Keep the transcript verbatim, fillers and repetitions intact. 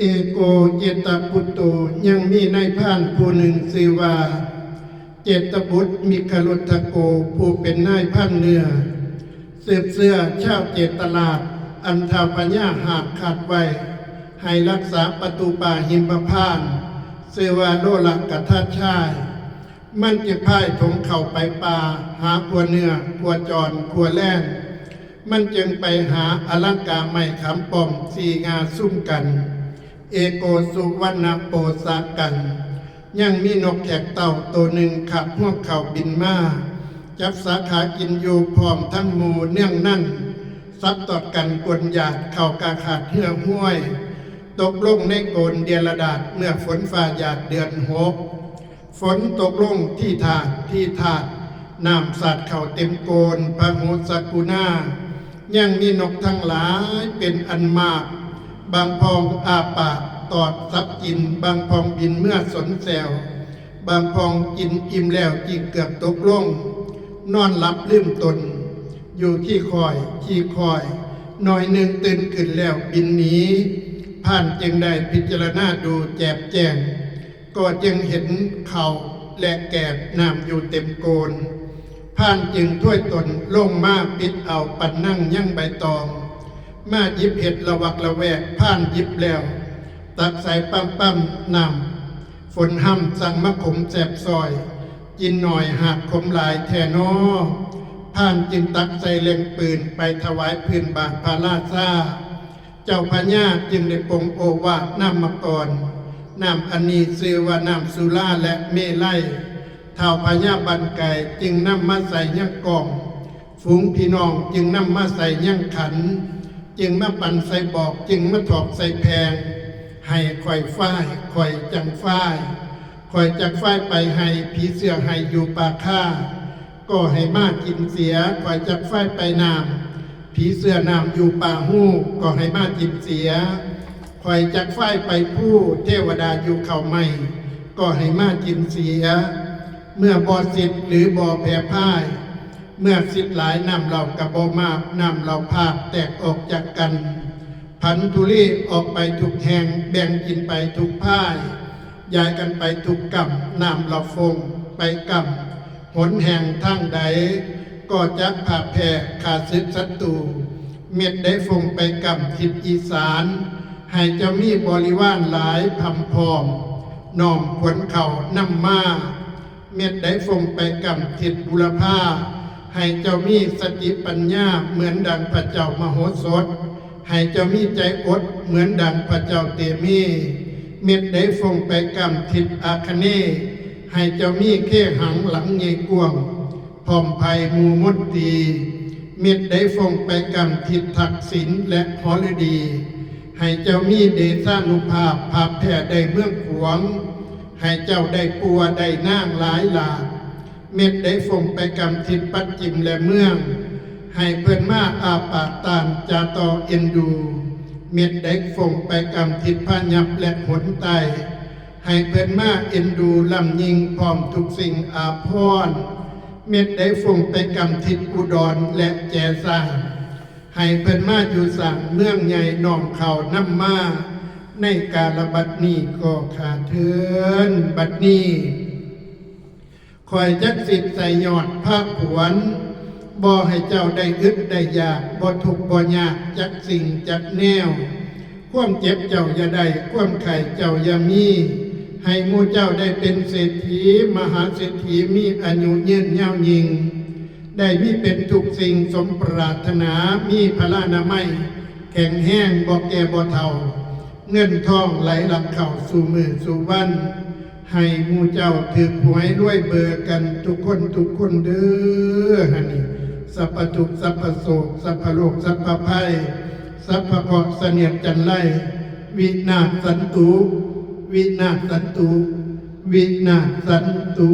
เอโกเจตปุตโต ยังมีนายพรานผู้หนึ่งชื่อว่า เจตบุตรมิคลุทธโก ผู้เป็นนายพรานเนื้อ สืบเชื้อชาวเจตราช อันท้าวพญาหากขาดไว้ ให้รักษาประตูป่าหิมพานต์ ชื่อว่าโลลกทัชชาย มันจึงพายถงเข้าไปป่า หาขัวเนื้อ ขัวจร ขัวแล่น มันจึงไปหาอลังกาไม้ขามป้อมสี่งาซุ่มกัน เอโกสุวรรณโปสากัง ยังมีนกแขกเต้าตัวหนึ่งขับพวกเขาบินมา จับสาขากินอยู่พร้อมทั้งหมู่เนื่องนั่น สับตอดกันกวนหยาดเข้ากาขาดเหื่อห้วย ตกลงในโกนเดียรดาษเมื่อฝนฟ้าหยาดเดือนหก ฝนตกลงที่ถาดที่ถาด น้ำสาดเข้าเต็มโกนพระโหสกุณา ยังมีนกทั้งหลายเป็นอันมาก บางพองอาปากตอดสับกิน บางพองบินเมื่อสนแซว บางพองกินอิ่มแล้วจิงเกือบตกลง นอนหลับลืมตน อยู่ขี้คอยขี้คอย หน่อยหนึ่งตื่นขึ้นแล้วบินหนี พรานจึงได้พิจารณาดูแจบแจ้ง ก็จึงเห็นเขาและแกบน้ำอยู่เต็มโกน พรานจึงถ้วยตนลงมาปิดเอาปันนั่งยังใบตอง มาหยิบเห็ดละวักละแวก พรานหยิบแล้ว ตักใส่ปั๊มปั๊มน้ำ ฝนห้ำสั่งมาขมแสบซอย กินหน่อยหากขมหลายแท่นอ พรานจึงตักใส่แหล่งปืนไปถวายพื้นบาทพระราชา เจ้าพญาจึงได้ปรงโอวาทนามกร น้ำอันนี้ชื่อว่าน้ำสุราและเมลัย ท้าวพญาบันไก่จึงนำมาใส่ยังกล่อง ฝูงพี่น้องจึงนำมาใส่ยังขัน จึงมาปั่นใส่บอก จึงมาถอกใส่แพง ให้ข่อยฝ้าย ข่อยจังฝ้าย ข่อยจักฝ้ายไปให้ผีเสื้อให้อยู่ป่าค่า ก็ให้มากินเสีย ข่อยจักฝ้ายไปน้ำ ผีเสื้อน้ำอยู่ป่าฮู้ ก็ให้มากินเสีย ข่อยจักฝ้ายไปผู้เทวดาอยู่เขาไม่ ก็ให้มากินเสีย เมื่อบ่สิทธิ์หรือบ่แผ่พ่าย เมื่อสิทธิ์หลายน้ำเหล่ากะบ่มาก น้ำเหล่าพากแตกออกจากกัน ผันธุลีออกไปทุกแห่ง แบ่งกินไปทุกพ่าย ย้ายกันไปทุกกำ น้ำเหล่าฟงไปกำ หนแห่งทางใด ก็จักผ่าแผ่ข้าศึกศัตรู เม็ดใดฟงไปกำทิศอีสาน ให้เจ้ามีบริวารหลายพร่ำพร้อม น้อมขวัญเขานำมา เม็ดใดฟงไปกำทิศบุรพา ให้เจ้ามีสติปัญญาเหมือนดังพระเจ้ามโหสถ ให้เจ้ามีใจอดเหมือนดังพระเจ้าเตมี เม็ดใดฟงไปกำทิศอาคเนย์ ให้เจ้ามีเคหังหลังใหญ่กว้าง พร้อมไพร่หมู่มนตรี เม็ดใดฟงไปกำทิศทักษิณและหฤดี ให้เจ้ามีเดชานุภาพผ่าแผ่ได้เมืองขวาง ให้เจ้าได้ปัวได้นางหลายหลาก เม็ดใดฟงไปกำทิศปัจจิมและเมือง ให้เพิ่นมาอ้าปากต้านจาต่อเอ็นดู เม็ดใดฟงไปกำทิศพะยัพและหนใต้ ให้เพิ่นมาเอ็นดูล้ำยิ่งพร้อมทุกสิ่งอาภรณ์ เม็ดใดฟงไปกำทิศอุดรและแจซ่าง ให้เพิ่นมาอยู่สร้างเมืองใหญ่น้อมเขานำมา ในกาลบัดนี้ก็ข้าเทินบัดนี้ ข่อยจักสิทธิ์ใส่ยอดพระผวน บ่ให้เจ้าได้อึดได้อยาก บ่ทุกข์บ่ยากจักสิ่งจักแนว ความเจ็บเจ้าอย่าได้ ความไข้เจ้าอย่ามี ให้หมู่เจ้าได้เป็นเศรษฐี มหาเศรษฐี มีอายุยืนยาวยิ่ง ได้มีเป็นทุกสิ่งสมปรารถนา มีพลานามัยแข็งแรง บ่แก่บ่เฒ่า เงินทองไหลหลั่งเข้าสู่มื้อสู่วัน ให้หมู่เจ้าถืกหวยรวยเบอร์กันทุกคนทุกคนเด้อ หั่นนี่ สัพพทุกข์สัพพโศก สัพพโรคสัพพภัย สัพพเคราะห์เสนียดจัญไร วินาศสันตุ วินาศสันตุ วินาศสันตุ